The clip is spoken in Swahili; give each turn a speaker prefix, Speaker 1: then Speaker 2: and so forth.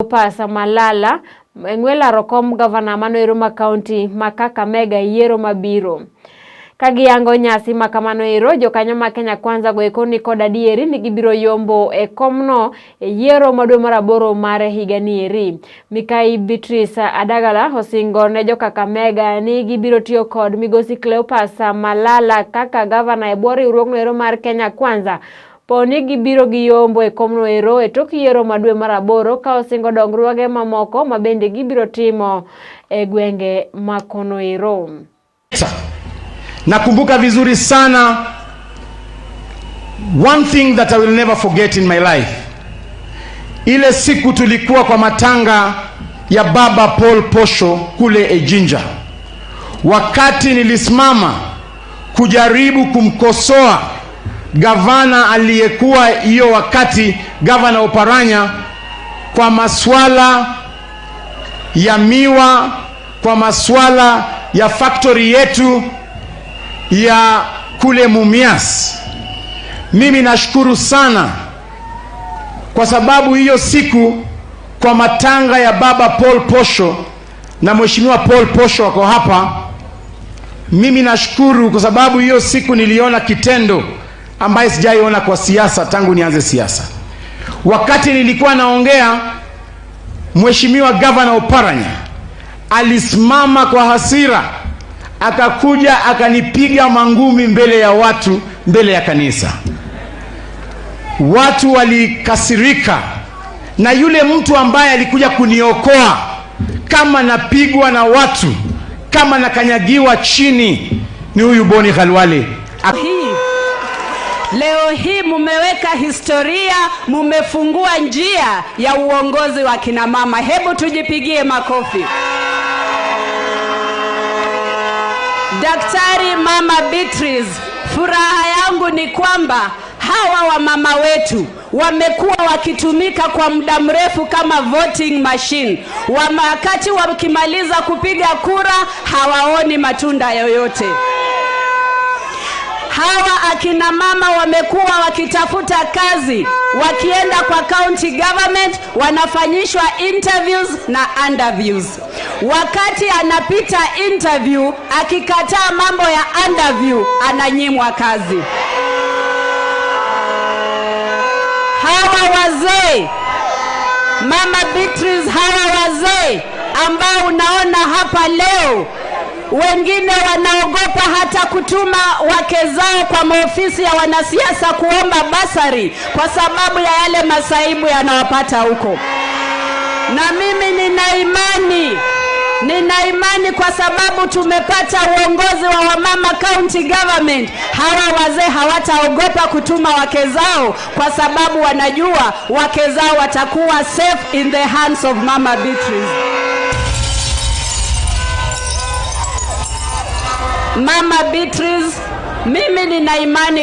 Speaker 1: Cleopas Malala ng'we laro kom gavana manoero ma kaunti ma Kakamega yiero mabiro. Ka giyango nyasi ma kamano ero, jokanyo ma Kenya Kwanza goeko ni kod adieri ni gibiro yombo e komno e yiero ma dwe mar aboro mar higa ni eri. Mikai Beatrice Adagala osingo ne jo Kakamega ni gibiro tiyo kod migosi Cleopas Malala kaka gavana e bwo riwruogno ero mar Kenya Kwanza. Po ni gibiro giyombo e komno ero e tok yiero ma dwe mar aboro ka osingo dongruoge mamoko ma bende gibiro timo e gwenge ma kono ero.
Speaker 2: Nakumbuka vizuri sana, one thing that I will never forget in my life. Ile siku tulikuwa kwa matanga ya Baba Paul Posho kule Ejinja, wakati nilisimama kujaribu kumkosoa gavana aliyekuwa hiyo wakati, Gavana Oparanya, kwa maswala ya miwa, kwa maswala ya factory yetu ya kule Mumias. Mimi nashukuru sana kwa sababu hiyo siku kwa matanga ya Baba Paul Posho na Mheshimiwa Paul Posho wako hapa. Mimi nashukuru kwa sababu hiyo siku niliona kitendo ambaye sijaiona kwa siasa tangu nianze siasa. Wakati nilikuwa naongea, Mheshimiwa Gavana Oparanya alisimama kwa hasira, akakuja akanipiga mangumi mbele ya watu, mbele ya kanisa. Watu walikasirika, na yule mtu ambaye alikuja kuniokoa kama napigwa na watu, kama nakanyagiwa chini, ni huyu Boni Khalwale.
Speaker 3: Leo hii mumeweka historia, mumefungua njia ya uongozi wa kina mama. Hebu tujipigie makofi. Daktari Mama Beatrice, furaha yangu ni kwamba hawa wamama wetu wamekuwa wakitumika kwa muda mrefu kama voting machine. Wakati wakimaliza kupiga kura hawaoni matunda yoyote. Hawa akina mama wamekuwa wakitafuta kazi, wakienda kwa county government wanafanyishwa interviews na underviews. Wakati anapita interview, akikataa mambo ya underview, ananyimwa kazi. Hawa wazee, Mama Beatrice, hawa wazee ambao unaona hapa leo, wengine wanaogopa hata kutuma wake zao kwa maofisi ya wanasiasa kuomba basari kwa sababu ya yale masaibu yanawapata huko. Na mimi nina imani kwa sababu tumepata uongozi wa wamama county government, hawa wazee hawataogopa kutuma wake zao kwa sababu wanajua wake zao watakuwa safe in the hands of Mama Beatrice. Mama Beatrice, mimi nina imani